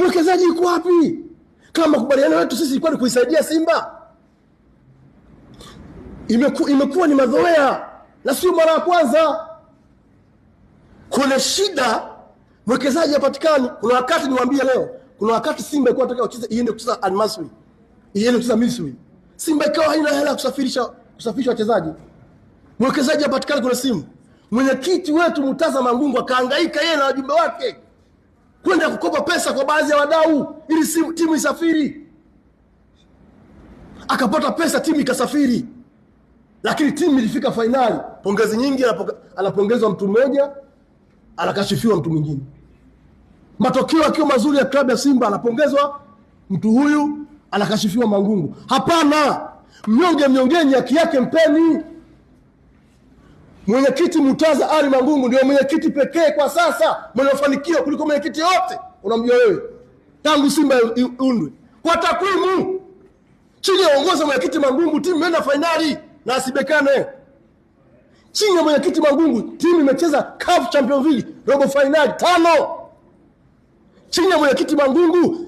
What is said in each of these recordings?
Mwekezaji yuko wapi? Kama makubaliano yetu sisi ilikuwa ni kuisaidia Simba. Imekuwa ni mazoea na sio mara ya kwanza. Kuna shida, mwekezaji hapatikani. Kuna wakati niwaambie leo, kuna wakati Simba ilikuwa inataka wacheze iende kucheza Al Masry, iende kucheza Misri. Simba ikawa haina hela ya kusafirisha wachezaji. Mwekezaji hapatikani kuna simu. Mwenyekiti wetu Murtaza Mangungu akahangaika yeye na wajumbe wake kwenda kukopa pesa kwa baadhi ya wadau ili timu isafiri. Akapata pesa, timu ikasafiri. Lakini timu ilifika fainali. Pongezi nyingi, anapongezwa mtu mmoja, anakashifiwa mtu mwingine. Matokeo akiwa mazuri ya klabu ya Simba anapongezwa mtu huyu, anakashifiwa Mangungu. Hapana, mnyonge mnyongeni, haki yake mpeni. Mwenyekiti Murtaza Ali Mangungu ndio mwenyekiti pekee kwa sasa mwenye mafanikio kuliko mwenyekiti yote unamjua wewe tangu Simba iundwe. Kwa takwimu, chini ya uongozi wa mwenyekiti Mangungu timu imeenda fainali na asibekane. Chini ya mwenyekiti Mangungu timu imecheza CAF Champions League robo fainali 5. Chini ya mwenyekiti Mangungu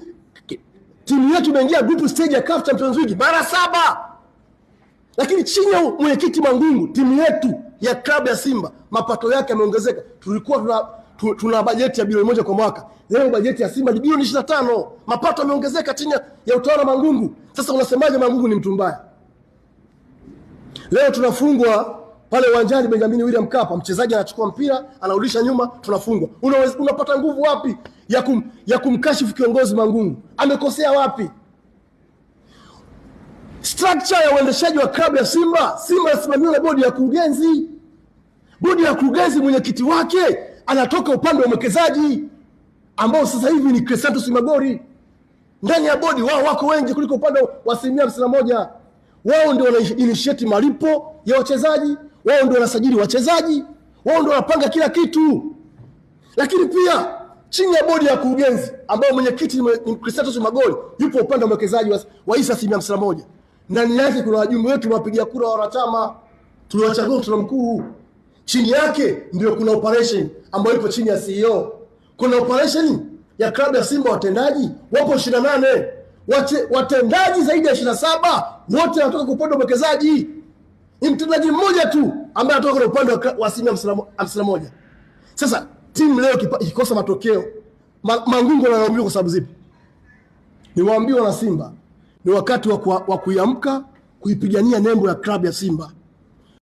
timu yetu imeingia group stage ya CAF Champions League mara 7. Lakini chini ya mwenyekiti Mangungu timu yetu ya klabu ya Simba mapato yake yameongezeka. Tulikuwa tuna bajeti ya bilioni 1 kwa mwaka. Leo bajeti ya Simba ni bilioni 25. Mapato yameongezeka chini ya utawala Mangungu. Sasa unasemaje Mangungu ni mtu mbaya? Leo tunafungwa pale uwanjani Benjamin William Mkapa, mchezaji anachukua mpira, anarudisha nyuma, tunafungwa. Unapata nguvu wapi ya kumkashifu kiongozi Mangungu? Amekosea wapi? Structure ya uendeshaji wa klabu ya Simba, Simba inasimamiwa na bodi ya kurugenzi. Bodi ya kurugenzi mwenyekiti wake anatoka upande wa mwekezaji ambao sasa hivi ni Chrisantus Magori. Ndani ya bodi wao wako wengi kuliko upande wa 51%. Wao ndio wana initiate malipo ya wachezaji, wao ndio wanasajili wachezaji, wao ndio wanapanga kila kitu. Lakini pia chini ya bodi ya kurugenzi ambao mwenyekiti ni Chrisantus Magori yupo upande wa mwekezaji wa hisa 51%. Ndani yake kuna wajumbe wetu wapiga kura wa wanachama tuliwachagua tuna mkuu. Chini yake ndio kuna operation ambayo ipo chini ya CEO. Kuna operation ya klabu ya Simba, watendaji wapo 28. Watendaji zaidi ya 27 wote wanatoka kwa upande wa mwekezaji. Ni mtendaji mmoja tu ambaye anatoka kwa upande wa asilimia 51. Sasa timu leo ikikosa matokeo, Mangungu analaumiwa kwa sababu zipi? Niwaambie wana Simba, ni wakati wa kuiamka, kuipigania nembo ya klabu ya Simba.